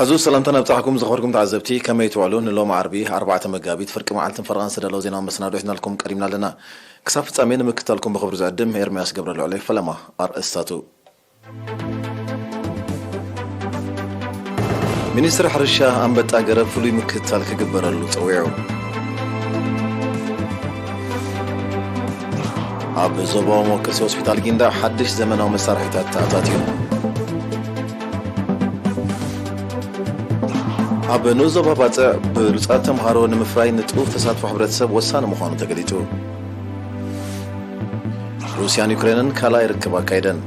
እዚ ሰላምታ ነብጻሕኩም ዝኸበርኩም ተዓዘብቲ፣ ከመይ ትውዕሉ? ንሎሚ ዓርቢ ኣርባዕተ መጋቢት ፍርቂ መዓልትን ፈረቓን ዝተዳለወ ዜናዊ መሰናዶ ሒዝናልኩም ቀሪብና ኣለና። ክሳብ ፍጻሜ ንምክትታልኩም ብኽብሪ ዝዕድም ኤርምያስ ገብረ ልዑል እየ። ፈለማ ኣርእስታቱ። ሚኒስትሪ ሕርሻ ኣንበጣ ገረብ ፍሉይ ምክትታል ክግበረሉ ጸዊዑ። ኣብ ዞባዊ መወከሲ ሆስፒታል ጊንዳዕ ሓድሽ ዘመናዊ መሳርሒታት ተኣታትዩ። ኣብ ንኡስ ዞባ ባጽዕ ብሉጻት ተምሃሮ ንምፍራይ ንጡፍ ተሳትፎ ሕብረተሰብ ወሳኒ ምዃኑ ተገሊጹ። ሩስያን ዩክሬንን ካልኣይ ርክብ ኣካይደን።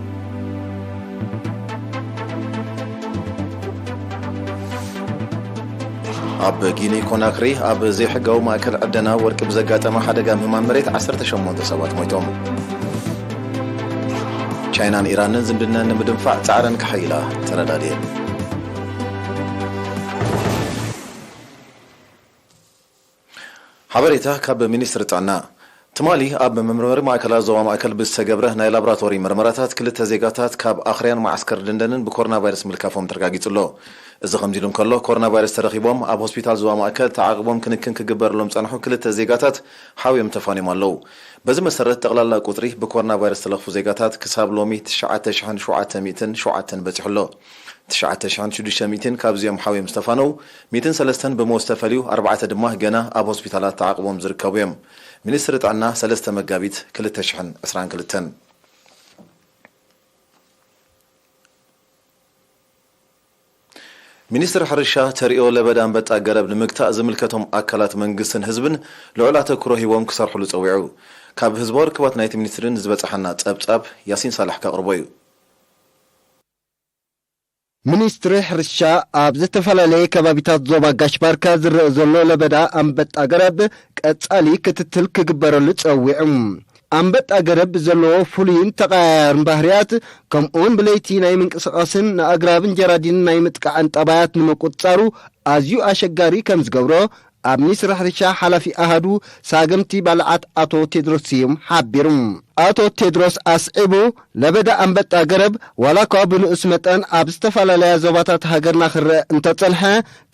ኣብ ጊኒ ኮናክሪ ኣብ ዘይሕጋዊ ማእከል ዕደና ወርቂ ብዘጋጠመ ሓደጋ ምህማን መሬት ዓሰርተ ሸሞንተ ሰባት ሞይቶም። ቻይናን ኢራንን ዝምድነን ንምድንፋዕ ጻዕረን ከሐይላ ተረዳድየን። ሓበሬታ ካብ ሚኒስትሪ ጥዕና። ትማሊ ኣብ መመርመሪ ማእከላት ዞባ ማእከል ብዝተገብረ ናይ ላቦራቶሪ መርመራታት ክልተ ዜጋታት ካብ ኣኽርያን መዓስከር ደንደንን ብኮሮና ቫይረስ ምልካፎም ተረጋጊጹ ኣሎ። እዚ ከምዚ ኢሉ እንከሎ፣ ኮሮና ቫይረስ ተረኺቦም ኣብ ሆስፒታል ዞባ ማእከል ተዓቕቦም ክንክን ክግበረሎም ጸንሑ ክልተ ዜጋታት ሓውዮም ተፋንዮም ኣለዉ። በዚ መሰረት ጠቕላላ ቁጽሪ ብኮሮና ቫይረስ ዝተለኽፉ ዜጋታት ክሳብ ሎሚ ትሽዓተ ሽሕን ሸውዓተ ሚእትን ሸውዓተን በጺሑ ኣሎ። ትሽዓተ ሽሕን ሽዱሽተ ሚእትን ካብዚኦም ሓውዮም ዝተፋነው፣ ሚእትን ሰለስተን ብሞት ዝተፈልዩ፣ ኣርባዕተ ድማ ገና ኣብ ሆስፒታላት ተዓቕቦም ዝርከቡ እዮም። ሚኒስትሪ ጥዕና፣ ሰለስተ መጋቢት ክልተ ሽሕን ዕስራን ክልተን። ሚኒስትሪ ሕርሻ፣ ተርእዮ ለበዳ ኣንበጣ ገረብ ንምግታእ ዝምልከቶም ኣካላት መንግስትን ህዝብን ልዑል ኣተኩሮ ሂቦም ክሰርሕሉ ጸዊዑ። ካብ ህዝባዊ ርክባት ናይቲ ሚኒስትሪ ንዝበጽሓና ጸብጻብ ያሲን ሳላሕ ከቕርቦ እዩ። ሚኒስትሪ ሕርሻ ኣብ ዝተፈላለየ ከባቢታት ዞባ ጋሽ ባርካ ዝረአ ዘሎ ለበዳ ኣንበጣ ገረብ ቀጻሊ ክትትል ክግበረሉ ጸዊዑ። ኣንበጣ ገረብ ብዘለዎ ፍሉይን ተቐያያርን ባህርያት፣ ከምኡውን ብለይቲ ናይ ምንቅስቓስን ንኣግራብን ጀራዲንን ናይ ምጥቃዕን ጠባያት ንምቁጽጻሩ ኣዝዩ ኣሸጋሪ ከም ዝገብሮ ኣብ ሚኒስትሪ ሕርሻ ሓላፊ ኣሃዱ ሳገምቲ ባልዓት ኣቶ ቴድሮስ ስዩም ሓቢሩ። ኣቶ ቴድሮስ ኣስዒቡ፣ ለበዳ ኣንበጣ ገረብ ዋላ እኳ ብንኡስ መጠን ኣብ ዝተፈላለያ ዞባታት ሃገርና ክረአ እንተጸንሐ፣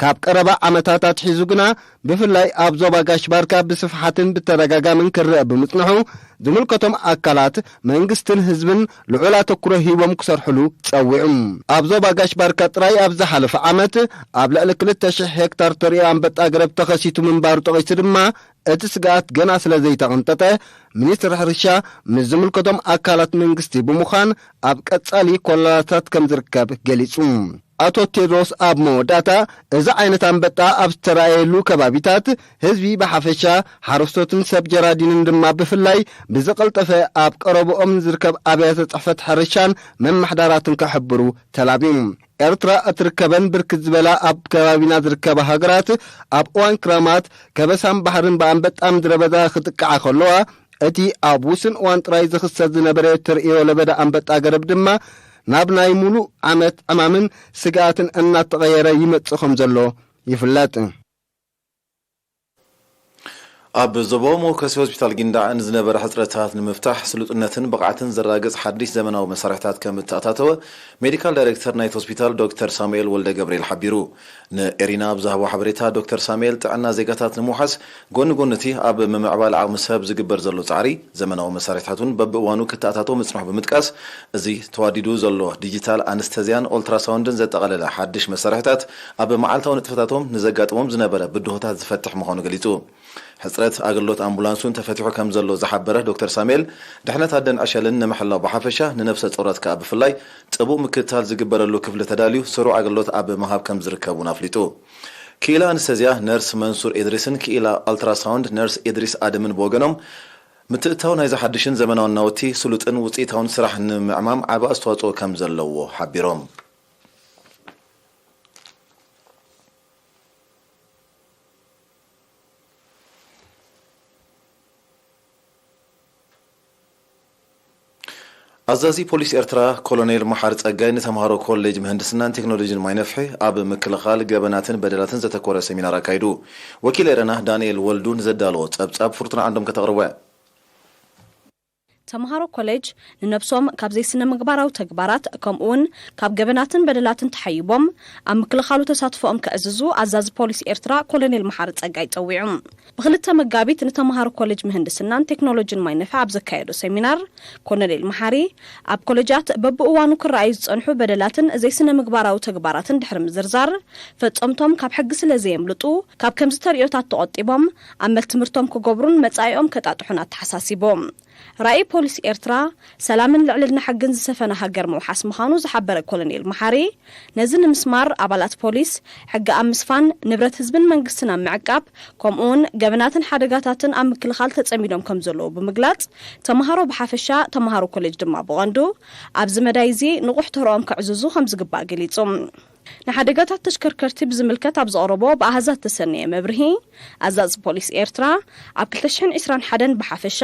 ካብ ቀረባ ዓመታት ኣትሒዙ ግና ብፍላይ ኣብ ዞባ ጋሽ ባርካ ብስፍሓትን ብተደጋጋምን ክረአ ብምጽንሑ፣ ዝምልከቶም ኣካላት መንግስትን ህዝብን ልዑል ኣተኩሮ ሂቦም ክሰርሕሉ ጸዊዑ። ኣብ ዞባ ጋሽ ባርካ ጥራይ ኣብ ዝሓለፈ ዓመት ኣብ ልዕሊ ክልተ ሽሕ ሄክታር ተርእዮ ኣንበጣ ገረብ ተኸሲቱ ምንባሩ ጠቒሱ ድማ፣ እቲ ስግኣት ገና ስለ ዘይተቐንጠጠ፣ ሚኒስትሪ ሕርሻ ምስ ዝምልከቶም ኣካላት መንግስቲ ብምዃን ኣብ ቀጻሊ ኮለላታት ከም ዝርከብ ገሊጹ። ኣቶ ቴድሮስ ኣብ መወዳእታ፣ እዚ ዓይነት ኣንበጣ ኣብ ዝተራእየሉ ከባቢታት፣ ህዝቢ ብሓፈሻ፣ ሓረስቶትን ሰብ ጀራዲንን ድማ ብፍላይ፣ ብዝቐልጠፈ ኣብ ቀረብኦም ንዝርከብ ኣብያተ ጽሕፈት ሕርሻን መማሕዳራትን ክሕብሩ ተላብዩ። ኤርትራ እትርከበን ብርክት ዝበላ ኣብ ከባቢና ዝርከባ ሃገራት፣ ኣብ እዋን ክራማት፣ ከበሳን ባሕርን ብኣንበጣ ምድረ በዳ ክጥቅዓ ከለዋ፣ እቲ ኣብ ውሱን እዋን ጥራይ ዝኽሰት ዝነበረ ተርእዮ ለበዳ ኣንበጣ ገረብ ድማ፣ ናብ ናይ ሙሉእ ዓመት ዕማምን ስግኣትን እናተቐየረ ይመጽእ ከም ዘሎ ይፍለጥ። ኣብ ዞባዊ መወከሲ ሆስፒታል ጊንዳዕ ንዝነበረ ሕጽረታት ንምፍታሕ፣ ስሉጥነትን ብቕዓትን ዘራግጽ ሓድሽ ዘመናዊ መሳርሒታት ከም እተኣታተወ፣ ሜዲካል ዳይሬክተር ናይቲ ሆስፒታል ዶክተር ሳሙኤል ወልደ ገብርኤል ሓቢሩ። ንኤሪና ኣብ ዝሃቦ ሓበሬታ፣ ዶክተር ሳሙኤል፣ ጥዕና ዜጋታት ንምውሓስ፣ ጎኒ ጎኒ እቲ ኣብ ምምዕባል ዓቕሚ ሰብ ዝግበር ዘሎ ጻዕሪ፣ ዘመናዊ መሳርሒታት እውን በብእዋኑ ክተኣታቶ ምጽንሑ ብምጥቃስ፣ እዚ ተዋዲዱ ዘሎ ዲጂታል ኣነስተዝያን ኦልትራሳውንድን ዘጠቓለለ ሓድሽ መሳርሒታት፣ ኣብ መዓልታዊ ንጥፈታቶም ንዘጋጥሞም ዝነበረ ብድሆታት ዝፈትሕ ምዃኑ ገሊጹ። ሕጽረት ኣገልግሎት ኣምቡላንስ እውን ተፈቲሑ ከም ዘሎ ዝሓበረ ዶክተር ሳሙኤል፣ ድሕነት ኣደን ዕሸልን ንምሕላው ብሓፈሻ፣ ንነፍሰ ጾራት ከኣ ብፍላይ፣ ጥቡቕ ምክትታል ዝግበረሉ ክፍሊ ተዳልዩ፣ ስሩዕ ኣገልግሎት ኣብ ምሃብ ከም ዝርከብ እውን ኣፍሊጡ። ክኢላ ኣነስተዝያ ነርስ መንሱር ኢድሪስን ክኢላ ኣልትራሳውንድ ነርስ ኢድሪስ ኣደምን ብወገኖም፣ ምትእትታው ናይዚ ሓድሽን ዘመናውን ናውቲ፣ ስሉጥን ውጽኢታውን ስራሕ ንምዕማም ዓቢ ኣስተዋጽኦ ከም ዘለዎ ሓቢሮም። ኣዛዚ ፖሊስ ኤርትራ ኮሎኔል መሓሪ ጸጋይ ንተምሃሮ ኮሌጅ ምህንድስናን ቴክኖሎጂን ማይነፍሒ ኣብ ምክልኻል ገበናትን በደላትን ዘተኮረ ሰሚናር ኣካይዱ። ወኪል ኤረና ዳንኤል ወልዱ ንዘዳለዎ ጸብጻብ ፍርቱና ዓንዶም ከተቕርቦ እያ። ተምሃሮ ኮሌጅ ንነብሶም ካብ ዘይስነ ምግባራዊ ተግባራት ከምኡውን ካብ ገበናትን በደላትን ተሓይቦም ኣብ ምክልኻሉ ተሳትፎኦም ከዕዝዙ ኣዛዚ ፖሊስ ኤርትራ ኮሎኔል መሓሪ ጸጋይ ጸዊዑ። ብክልተ መጋቢት ንተምሃሮ ኮሌጅ ምህንድስናን ቴክኖሎጂን ማይነፍሒ ኣብ ዘካየዶ ሰሚናር ኮሎኔል መሓሪ ኣብ ኮሌጃት በብእዋኑ ክረኣዩ ዝጸንሑ በደላትን ዘይስነ ምግባራዊ ተግባራትን ድሕሪ ምዝርዛር ፈጸምቶም ካብ ሕጊ ስለ ዘየምልጡ ካብ ከምዚ ተርእዮታት ተቖጢቦም ኣመል ትምህርቶም ክገብሩን መጻኢኦም ከጣጥሑን ኣተሓሳሲቡ። ራእይ ፖሊስ ኤርትራ ሰላምን ልዕልና ሕግን ዝሰፈነ ሃገር ምውሓስ ምዃኑ ዝሓበረ ኮሎኔል መሓሪ፣ ነዚ ንምስማር ኣባላት ፖሊስ ሕጊ ኣብ ምስፋን፣ ንብረት ህዝብን መንግስትን ኣብ ምዕቃብ፣ ከምኡውን ገበናትን ሓደጋታትን ኣብ ምክልኻል ተጸሚዶም ከም ዘለዉ ብምግላጽ፣ ተምሃሮ ብሓፈሻ፣ ተምሃሮ ኮሌጅ ድማ ብቐንዱ ኣብዚ መዳይ እዚ ንቑሕ ተርኦም ከዕዝዙ ከም ዝግባእ ገሊጹ። ንሓደጋታት ተሽከርከርቲ ብዝምልከት ኣብ ዘቕረቦ ብኣሃዛት ተሰነየ መብርሂ፣ ኣዛዚ ፖሊስ ኤርትራ ኣብ ክልተ ሽሕን ዕስራን ሓደን ብሓፈሻ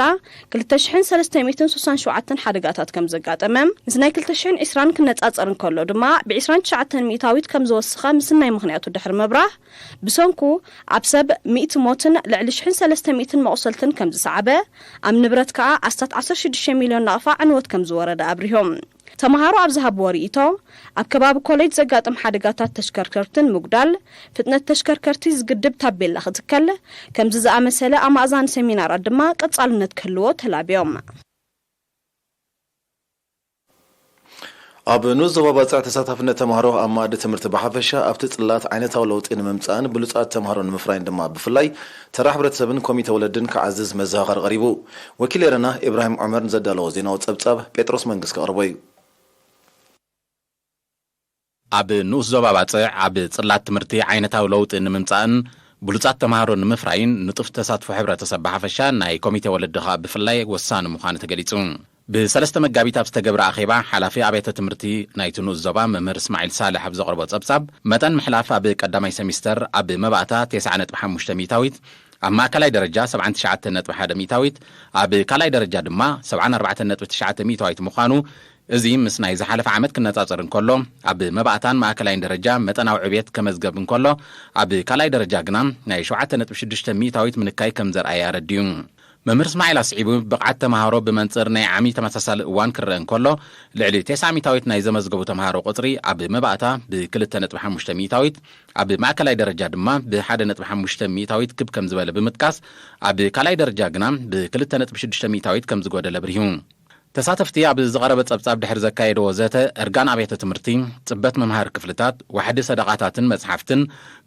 ክልተ ሽሕን ሰለስተ ሚእትን ስሳን ሸውዓተን ሓደጋታት ከም ዘጋጠመ፣ ምስ ናይ ክልተ ሽሕን ዕስራን ክነጻጸር እንከሎ ድማ ብ ዕስራን ትሽዓተን ሚእታዊት ከም ዝወሰኸ ምስናይ ምኽንያቱ ድሕሪ ምብራህ፣ ብሰንኩ ኣብ ሰብ ሚእቲ ሞትን ልዕሊ ሽሕን ሰለስተ ሚእትን መቑሰልትን ከም ዝሰዓበ፣ ኣብ ንብረት ከኣ ኣስታት ዓሰርተ ሽዱሽተ ሚልዮን ናቕፋ ዕንወት ከም ዝወረደ ኣብሪሆም። ተምሃሮ ኣብ ዝሃብዎ ርእይቶ፣ ኣብ ከባቢ ኮሌጅ ዘጋጥም ሓደጋታት ተሽከርከርትን ምጉዳል ፍጥነት ተሽከርከርቲ ዝግድብ ታቤላ ክትከል፣ ከምዚ ዝኣመሰለ ኣማእዛኒ ሰሚናራት ድማ ቀጻልነት ክህልዎ ተላብዮም። ኣብ ንኡስ ዞባ ባጽዕ ተሳታፍነት ተምሃሮ ኣብ መኣዲ ትምህርቲ ብሓፈሻ ኣብቲ ጽላት ዓይነታዊ ለውጢ ንምምጻእን ብሉጻት ተምሃሮ ንምፍራይን ድማ ብፍላይ ተራ ሕብረተሰብን ኮሚተ ወለድን ክዓዝዝ መዘኻኸሪ ቀሪቡ። ወኪል ኤረና ኢብራሂም ዑመር ንዘዳለዎ ዜናዊ ጸብጻብ ጴጥሮስ መንግስ ከቕርቦ እዩ። ኣብ ንኡስ ዞባ ባጽዕ ኣብ ጽላት ትምህርቲ ዓይነታዊ ለውጢ ንምምጻእን ብሉጻት ተምሃሮ ንምፍራይን ንጡፍ ተሳትፎ ሕብረተሰብ ብሓፈሻ ናይ ኮሚተ ወለዲ ከኣ ብፍላይ ወሳኒ ምዃኑ ተገሊጹ። ብሰለስተ መጋቢት ኣብ ዝተገብረ ኣኼባ ሓላፊ ኣብያተ ትምህርቲ ናይቲ ንኡስ ዞባ መምህር እስማዒል ሳልሕ ኣብ ዘቕረቦ ጸብጻብ መጠን ምሕላፍ ኣብ ቀዳማይ ሰሚስተር ኣብ መባእታ ተስዓ ነጥቢ ሓሙሽተ ሚእታዊት፣ ኣብ ማእከላይ ደረጃ ሰብዓን ትሽዓተን ነጥቢ ሓደ ሚእታዊት፣ ኣብ ካልኣይ ደረጃ ድማ ሰብዓን ኣርባዕተን ነጥቢ ትሽዓተ ሚእታዊት ምዃኑ፣ እዚ ምስ ናይ ዝሓለፈ ዓመት ክነጻጸር እንከሎ፣ ኣብ መባእታን ማእከላይን ደረጃ መጠናዊ ዕብየት ከመዝገብ እንከሎ፣ ኣብ ካልኣይ ደረጃ ግና ናይ ሸውዓተ ነጥቢ ሽዱሽተ ሚእታዊት ምንካይ ከም ዘርኣየ ኣረዲኡ። መምህር እስማዒል ኣስዒቡ፣ ብቕዓት ተምሃሮ ብመንጽር ናይ ዓሚ ተመሳሳሊ እዋን ክረአ እንከሎ፣ ልዕሊ ተስዓ ሚእታዊት ናይ ዘመዝገቡ ተምሃሮ ቁጽሪ ኣብ መባእታ ብክልተ ነጥቢ ሓሙሽተ ሚእታዊት፣ ኣብ ማእከላይ ደረጃ ድማ ብሓደ ነጥቢ ሓሙሽተ ሚእታዊት ክብ ከም ዝበለ ብምጥቃስ፣ ኣብ ካልኣይ ደረጃ ግና ብክልተ ነጥቢ ሽዱሽተ ሚእታዊት ከም ዝጎደለ ኣብሪሁ። ተሳተፍቲ ኣብ ዝቐረበ ጸብጻብ ድሕሪ ዘካየድዎ ዘተ፣ እርጋን ኣብያተ ትምህርቲ፣ ጽበት መምሃሪ ክፍልታት፣ ዋሕዲ ሰደቓታትን መጽሓፍትን፣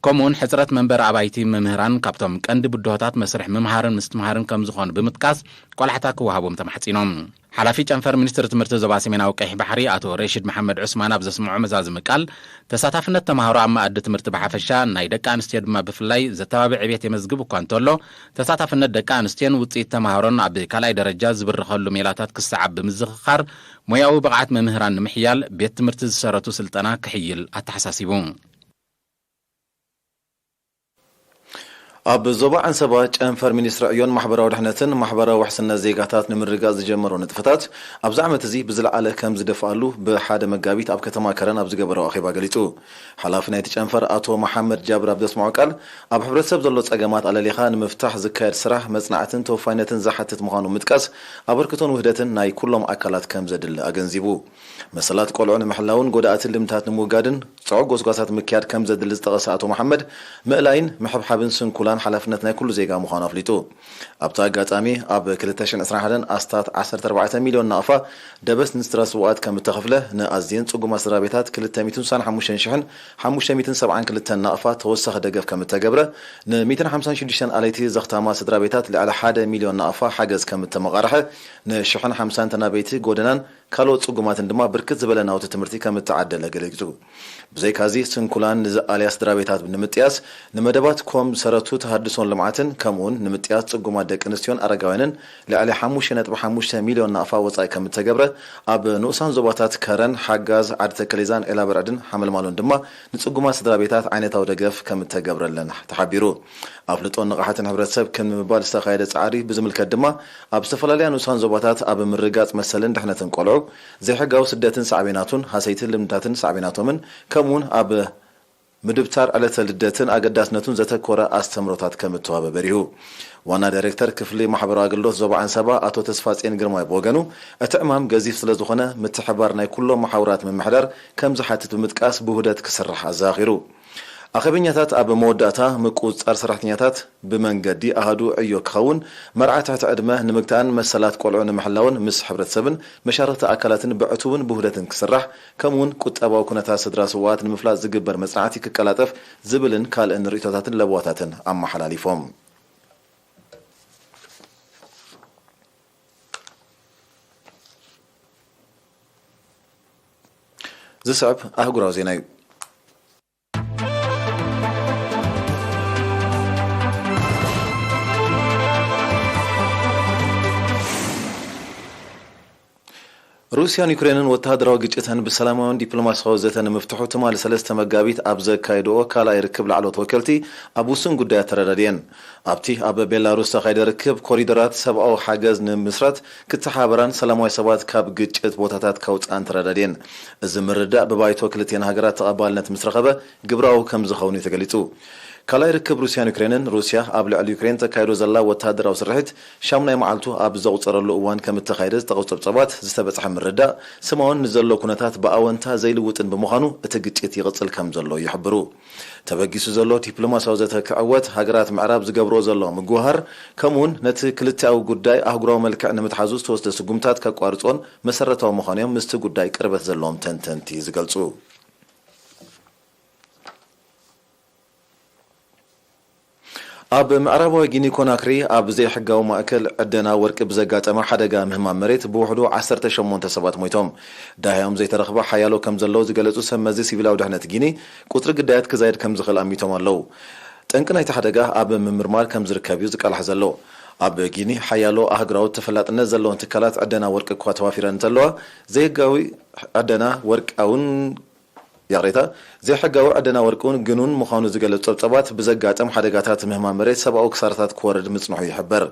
ከምኡውን ሕጽረት መንበሪ ኣባይቲ መምህራን ካብቶም ቀንዲ ብድሆታት መስርሕ ምምሃርን ምስትምሃርን ከም ዝኾኑ ብምጥቃስ፣ ቆላሕታ ክወሃቦም ተማሕጺኖም። ሓላፊ ጨንፈር ሚኒስትሪ ትምህርቲ ዞባ ሰሜናዊ ቀይሕ ባሕሪ ኣቶ ረሺድ መሓመድ ዑስማን ኣብ ዘስምዖ መዛዝሚ ቃል፣ ተሳታፍነት ተምሃሮ ኣብ መኣዲ ትምህርቲ ብሓፈሻ፣ ናይ ደቂ ኣንስትዮ ድማ ብፍላይ ዘተባብዕ ዕብየት የመዝግብ እኳ እንተሎ፣ ተሳታፍነት ደቂ ኣንስትዮን ውጽኢት ተምሃሮን ኣብ ካልኣይ ደረጃ ዝብርኸሉ ሜላታት ክሰዓብ ብምዝኽኻር፣ ሞያዊ ብቕዓት መምህራን ንምሕያል ቤት ትምህርቲ ዝሰረቱ ስልጠና ክሕይል ኣተሓሳሲቡ። ኣብ ዞባ ዓንሰባ ጨንፈር ሚኒስትሪ ዕዮን ማሕበራዊ ድሕነትን ማሕበራዊ ውሕስነት ዜጋታት ንምርግጋጽ ዝጀመሮ ንጥፈታት ኣብዚ ዓመት እዚ ብዝለዓለ ከም ዝደፍኣሉ ብሓደ መጋቢት ኣብ ከተማ ከረን ኣብ ዝገበሮ ኣኼባ ገሊጹ። ሓላፊ ናይቲ ጨንፈር ኣቶ መሓመድ ጃብር ኣብ ዘስምዖ ቃል፣ ኣብ ሕብረተሰብ ዘሎ ጸገማት ኣለሊኻ ንምፍታሕ ዝካየድ ስራሕ መጽናዕትን ተወፋይነትን ዝሓትት ምዃኑ ምጥቃስ፣ ኣበርክቶን ውህደትን ናይ ኩሎም ኣካላት ከም ዘድሊ ኣገንዚቡ። መሰላት ቆልዑ ንምሕላውን ጎዳእቲ ልምታት ንምውጋድን ጽዑቕ ጎስጓሳት ምክያድ ከም ዘድሊ ዝጠቐሰ ኣቶ መሓመድ፣ ምእላይን ምሕብሓብን ስንኩላን ሓላፍነት ናይ ኩሉ ዜጋ ምዃኑ ኣፍሊጡ። ኣብቲ ኣጋጣሚ፣ ኣብ ክልተ ሽሕን ዕስራን ሓደን ኣስታት ዓሰርተ ኣርባዕተ ሚልዮን ናቕፋ ደበስ ንስድራ ስውኣት ከም እተኸፍለ፣ ንኣዝየን ጽጉማት ስድራ ቤታት ክልተ ሚእትን ስሳን ሓሙሽተን ሽሕን ሓሙሽተ ሚእትን ሰብዓን ክልተን ናቕፋ ተወሳኺ ደገፍ ከም እተገብረ፣ ን ሚእትን ሓምሳን ሽዱሽተን ኣለይቲ ዘኽታማ ስድራ ቤታት ልዕሊ ሓደ ሚልዮን ናቕፋ ሓገዝ ከም እተመቓርሐ፣ ንሽሕን ሓምሳን ተናበይቲ ጎደናን ካልኦት ጽጉማትን ድማ ብርክት ዝበለ ናውቲ ትምህርቲ ከም እተዓደለ ገሊጹ። ብዘይካዚ፣ ስንኩላን ንዝኣልያ ስድራ ቤታት ንምጥያስ፣ ንመደባት ኮም ሰረቱ ተሃድሶን ልምዓትን፣ ከምኡውን ንምጥያስ ጽጉማት ደቂ ኣንስትዮን ኣረጋውያንን ልዕሊ ሓሙሽተ ነጥቢ ሓሙሽተ ሚልዮን ናቕፋ ወጻኢ ከም እተገብረ፣ ኣብ ንኡሳን ዞባታት ከረን፣ ሓጋዝ፣ ዓዲ ተከሌዛን ዒላ በርዕድን ሓመልማሎን ድማ ንጽጉማት ስድራ ቤታት ዓይነታዊ ደገፍ ከም እተገብረለን ተሓቢሩ። ኣፍልጦን ንቕሓትን ሕብረተሰብ ክንምባል ዝተኻየደ ጻዕሪ ብዝምልከት ድማ፣ ኣብ ዝተፈላለያ ንኡሳን ዞባታት ኣብ ምርጋጽ መሰልን ድሕነትን ቆልዑ፣ ዘይሕጋዊ ስደትን ሳዕቤናቱን፣ ሃሰይቲ ልምድታትን ሳዕቤናቶምን፣ ከምኡውን ኣብ ምድብታር ዕለተ ልደትን ኣገዳስነቱን ዘተኮረ ኣስተምህሮታት ከም እተዋህበ በሪሁ። ዋና ዳይሬክተር ክፍሊ ማሕበራዊ ኣገልግሎት ዞባ ዓንሰባ ኣቶ ተስፋጽዮን ግርማይ ብወገኑ፣ እቲ ዕማም ገዚፍ ስለ ዝኾነ፣ ምትሕብባር ናይ ኩሎም መሓውራት ምምሕዳር ከም ዝሓትት ብምጥቃስ፣ ብውህደት ክስራሕ ኣዘኻኺሩ። ኣኼበኛታት ኣብ መወዳእታ፣ ምቁጽጻር ሰራሕተኛታት ብመንገዲ ኣሃዱ ዕዮ ክኸውን፣ መርዓ ትሕቲ ዕድመ ንምግታእን መሰላት ቆልዑ ንምሕላውን ምስ ሕብረተሰብን መሻርኽቲ ኣካላትን ብዕቱብን ብውህደትን ክስራሕ፣ ከምኡውን ቁጠባዊ ኩነታት ስድራ ስውኣት ንምፍላጥ ዝግበር መጽናዕቲ ክቀላጠፍ ዝብልን ካልእን ርእይቶታትን ለበዋታትን ኣመሓላሊፎም። ዝስዕብ ኣህጉራዊ ዜና እዩ። ሩስያን ዩክሬንን ወተሃደራዊ ግጭተን ብሰላማውን ዲፕሎማሲያዊ ዘተ ንምፍትሑ ትማሊ ሰለስተ መጋቢት ኣብ ዘካየድኦ ካልኣይ ርክብ ላዕለዎት ወከልቲ ኣብ ውሱን ጉዳያት ተረዳድየን። ኣብቲ ኣብ ቤላሩስ ዝተኻየደ ርክብ፣ ኮሪደራት ሰብኣዊ ሓገዝ ንምስራት ክተሓባበራን ሰላማዊ ሰባት ካብ ግጭት ቦታታት ከውፅኣን ተረዳድየን። እዚ ምርድዳእ ብባይቶ ክልቲአን ሃገራት ተቐባልነት ምስ ረኸበ ግብራዊ ከም ዝኸውን እዩ ተገሊጹ። ካልኣይ ርክብ ሩስያን ዩክሬንን፣ ሩስያ ኣብ ልዕሊ ዩክሬን ተካይዶ ዘላ ወተሃደራዊ ስርሒት ሻሙናይ መዓልቱ ኣብ ዘቑጸረሉ እዋን ከም እተኻየደ ዝጠቐሱ ጸብጻባት፣ ዝተበጽሐ ምርድዳእ ስማውን ንዘሎ ኩነታት ብኣወንታ ዘይልውጥን ብምዃኑ፣ እቲ ግጭት ይቕጽል ከም ዘሎ ይሕብሩ። ተበጊሱ ዘሎ ዲፕሎማሲያዊ ዘተ ክዕወት፣ ሃገራት ምዕራብ ዝገብሮ ዘሎ ምጉሃር፣ ከምኡውን ነቲ ክልቲኣዊ ጉዳይ ኣህጉራዊ መልክዕ ንምትሓዙ ዝተወስደ ስጉምታት ከቋርጾን መሰረታዊ ምዃኑ እዮም ምስቲ ጉዳይ ቅርበት ዘለዎም ተንተንቲ ዝገልጹ። ኣብ ምዕራባዊ ጊኒ ኮናክሪ ኣብ ዘይሕጋዊ ማእከል ዕደና ወርቂ ብዘጋጠመ ሓደጋ ምህማም መሬት ብውሕዱ ዓሰርተ ሸሞንተ ሰባት ሞይቶም። ዳህያኦም ዘይተረኽበ ሓያሎ ከም ዘለዉ ዝገለጹ ሰብ መዚ ሲቪላዊ ድሕነት ጊኒ፣ ቁጽሪ ግዳያት ክዛይድ ከም ዝኽእል ኣሚቶም ኣለዉ። ጠንቂ ናይቲ ሓደጋ ኣብ ምምርማር ከም ዝርከብ እዩ ዝቃላሕ ዘሎ። ኣብ ጊኒ ሓያሎ ኣህጉራዊ ተፈላጥነት ዘለወን ትካላት ዕደና ወርቂ እኳ ተዋፊረን እንተለዋ፣ ዘይሕጋዊ ዕደና ወርቃውን ይቕሬታ፣ ዘይሕጋዊ ዕደና ወርቂ እውን ግኑን ምዃኑ ዝገለጹ ጸብጻባት፣ ብዘጋጠም ሓደጋታት ምህማም መሬት ሰብኣዊ ክሳራታት ክወርድ ምጽንሑ ይሕበር።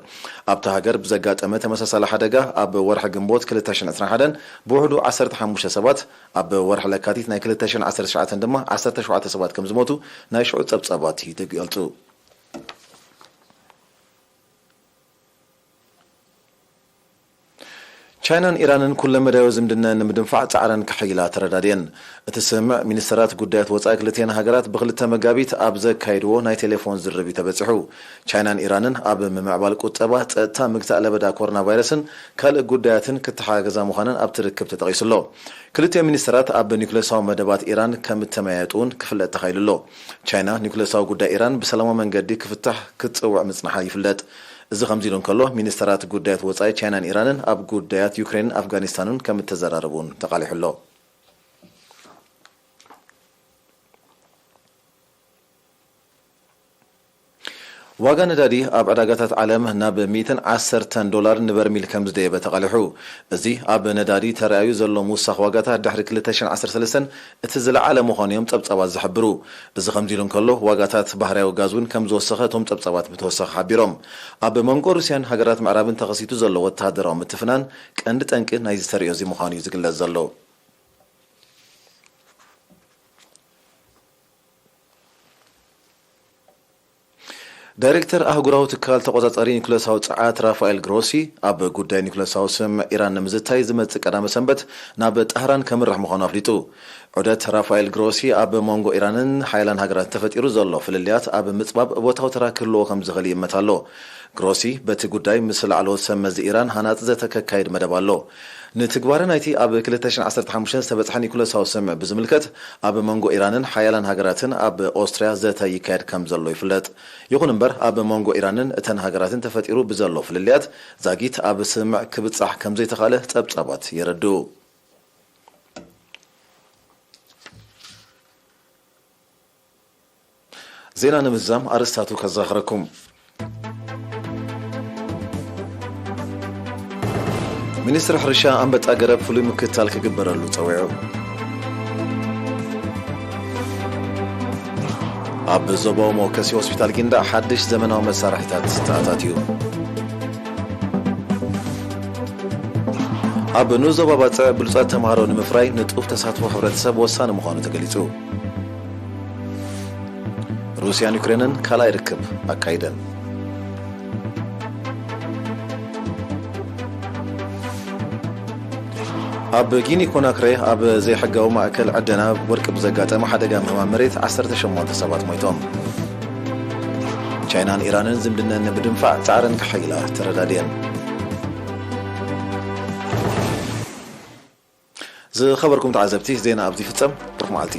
ኣብታ ሃገር ብዘጋጠመ ተመሳሳሊ ሓደጋ፣ ኣብ ወርሒ ግንቦት ክልተ ሽሕን ዕስራን ሓደን ብውሕዱ ዓሰርተ ሓሙሽተ ሰባት፣ ኣብ ወርሒ ለካቲት ናይ ክልተ ሽሕን ዓሰርተ ትሽዓተን ድማ ዓሰርተ ሸውዓተ ሰባት ከም ዝሞቱ ናይ ሽዑ ጸብጻባት ይገልጹ። ቻይናን ኢራንን ኩለመዳያዊ ዝምድነን ንምድንፋዕ ጻዕረን ከሐይላ ተረዳድየን። እቲ ስምምዕ ሚኒስተራት ጉዳያት ወጻኢ ክልቲአን ሃገራት ብክልተ መጋቢት ኣብ ዘካየድዎ ናይ ቴሌፎን ዝርርብ እዩ ተበጺሑ። ቻይናን ኢራንን ኣብ ምምዕባል ቁጠባ፣ ጸጥታ፣ ምግታእ ለበዳ ኮሮና ቫይረስን ካልእ ጉዳያትን ክተሓጋገዛ ምዃነን ኣብቲ ርክብ ተጠቒሱ ኣሎ። ክልቲኦም ሚኒስተራት ኣብ ኒውክለሳዊ መደባት ኢራን ከም እተመያየጡ እውን ክፍለጥ ተኻኢሉ ኣሎ። ቻይና ኒውክለሳዊ ጉዳይ ኢራን ብሰላማዊ መንገዲ ክፍታሕ ክትጽውዕ ምጽንሓ ይፍለጥ። እዚ ከምዚ ኢሉ እንከሎ፣ ሚኒስተራት ጉዳያት ወጻኢ ቻይናን ኢራንን ኣብ ጉዳያት ዩክሬንን ኣፍጋኒስታንን ከም እተዘራረቡ እውን ተቓሊሑ ኣሎ። ዋጋ ነዳዲ ኣብ ዕዳጋታት ዓለም ናብ ሚእትን ዓሰርተን ዶላር ንበርሚል ከም ዝደየበ ተቓሊሑ። እዚ ኣብ ነዳዲ ተራእዩ ዘሎ ምውሳኽ ዋጋታት ድሕሪ ክልተ ሽሕን ዓሰርተ ሰለስተን እቲ ዝለዓለ ምዃኑ እዮም ጸብጻባት ዝሕብሩ። እዚ ከምዚ ኢሉ እንከሎ፣ ዋጋታት ባህርያዊ ጋዝ እውን ከም ዝወሰኸ እቶም ጸብጻባት ብተወሳኺ ሓቢሮም። ኣብ መንጎ ሩስያን ሃገራት ምዕራብን ተኸሲቱ ዘሎ ወተሃደራዊ ምትፍናን ቀንዲ ጠንቂ ናይዚ ተርእዮ እዚ ምዃኑ እዩ ዝግለጽ ዘሎ። ዳይሬክተር ኣህጉራዊ ትካል ተቖጻጻሪ ኒኩለሳዊ ጸዓት ራፋኤል ግሮሲ፣ ኣብ ጉዳይ ኒኩለሳዊ ስምምዕ ኢራን ንምዝታይ ዝመጽእ ቀዳመ ሰንበት ናብ ጣህራን ከምርሕ ምዃኑ ኣፍሊጡ። ዑደት ራፋኤል ግሮሲ ኣብ መንጎ ኢራንን ሓያላን ሃገራት ተፈጢሩ ዘሎ ፍልልያት ኣብ ምጽባብ እወታዊ ተራ ክህልዎ ከም ዝኽእል ይእመት ኣሎ። ግሮሲ በቲ ጉዳይ ምስ ላዕለዎት ሰብ መዚ ኢራን ሃናጺ ዘተ ከካይድ መደብ ኣሎ። ንትግባረ ናይቲ ኣብ ክልተ ሽሕን ዓሰርተ ሓሙሽተን ዝተበጽሐ ኒኩለሳዊ ስምምዕ ብዝምልከት፣ ኣብ መንጎ ኢራንን ሓያላን ሃገራትን ኣብ ኦስትርያ ዘተ ይካየድ ከም ዘሎ ይፍለጥ። ይኹን እምበር፣ ኣብ መንጎ ኢራንን እተን ሃገራትን ተፈጢሩ ብዘሎ ፍልልያት፣ ዛጊት ኣብ ስምምዕ ክብጻሕ ከም ዘይተኻእለ ጸብጻባት የረድኡ። ዜና ንምዝዛም ኣርእስታቱ ከዘኻኽረኩም። ሚኒስትሪ ሕርሻ ኣንበጣ ገረብ ፍሉይ ምክትታል ክግበረሉ ጸዊዑ። ኣብ ዞባዊ መወከሲ ሆስፒታል ጊንዳዕ ሓድሽ ዘመናዊ መሳርሒታት ተኣታትዩ። ኣብ ንኡስ ዞባ ባጽዕ ብሉጻት ተምሃሮ ንምፍራይ ንጡፍ ተሳትፎ ሕብረተሰብ ወሳኒ ምዃኑ ተገሊጹ። ሩስያን ዩክሬንን ካልኣይ ርክብ ኣካይደን። ኣብ ጊኒ ኮናክሬ ኣብ ዘይሕጋዊ ማእከል ዕደና ወርቂ ብዘጋጠመ ሓደጋ ምህማም መሬት ዓሰርተ ሸሞንተ ሰባት ሞይቶም። ቻይናን ኢራንን ዝምድነን ንምድንፋዕ ጻዕረን ከሐይላ ተረዳድየን። ዝኸበርኩም ተዓዘብቲ፣ ዜና ኣብዚ ይፍጸም። ብሩኽ መዓልቲ።